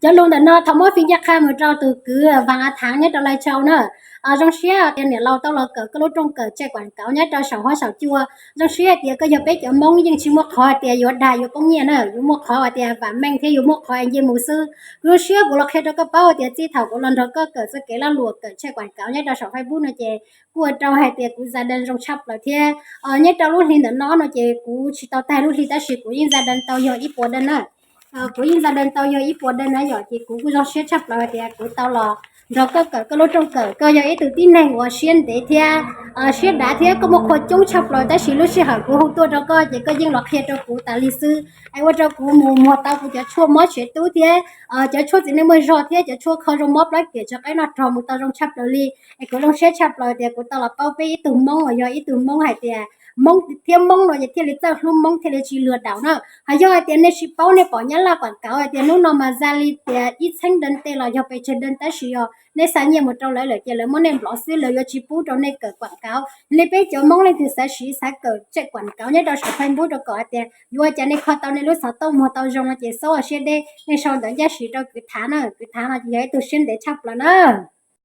Cov lus ntawm no thaum muab fij ncaj qha mus rau tus kwv Vam A Thaav nyob rau Lai Châu na. Zoo siab tias niam laus tau los kawm koj lub rooj kawm tshem quảng cáo nyob rau saum huab saum cua. Zoo siab hais tias koj yog peb cov Hmoob yeej tsis muaj qhov tias yuav dag yuav poob nyiaj na, yuav muaj qhov tias vam meej thiab yuav muaj qhov nce mus xwb. Kuv zoo siab kuv los qhia rau koj paub tias txij thaum kuv los nrog koj kawm txoj kev lag luam kawm tshem quảng cáo nyob rau saum Facebook no ces kuj ua rau hais tias kuv gia đình zoo tshaj plaws thiab. Nyob rau lub hli ntawm no no ces kuv tsis tau tag lub hli tab sis kuv yeej gia đình tau yog ib puas đơn na. Kuv yeej gia đình tau yog ib puas đơn na yom, ces kuv kuj zoo siab tshaj plaws hais tias kuv tau los nrog koj kawm koj lub rooj kawm. Koj yog ib tug tib neeg uas siab ntev thiab siab dav thiab koj muaj qhua coob tshaj plaws tab sis lub sij hawm kuv hu tuaj rau koj ces koj yeej los qhia rau kuv tas li xwb es ua rau kuv mus muag tau kuv cov tshuaj mob tsev tub thiab cov tshuaj txiv neej muaj zog thiab cov tshuaj kho zoo mob plab kiam tso qaib noj rog mus tau zoo tshaj plaws li. Es kuv zoo siab tshaj plaws tias kuv tau los paub peb ib tug Hmoob uas yog ib tug Hmoob hais tias Hmoob thiab Hmoob no ces thiaj li txawj hlub Hmoob thiaj li tsis lwm daum na. Hos yog hais tias nej tsis paub nej pom nyab laj quảng cáo hais tias hnub no mas za li tias ib txheeb đơn tej los yog pes tsawg đơn tab sis yog nej xa nyiaj mus rau lawv lawm ces lawv muab nej nplov xwb, lawv yuav tsis pub rau nej kawm quảng cáo li. Peb cov Hmoob leej twg xav siv xav kawm tshem quảng cáo nyob rau saum Facebook rau kom hais tias yuav ua cas nej kho tau nej lub xov tooj muag tau zoo no ces xaub ua siab deb nej sau ntawv ncaj siv rau kwv Thaav na. Kwv Thaav no ces yog ib tug siab ntev tshaj plaws na.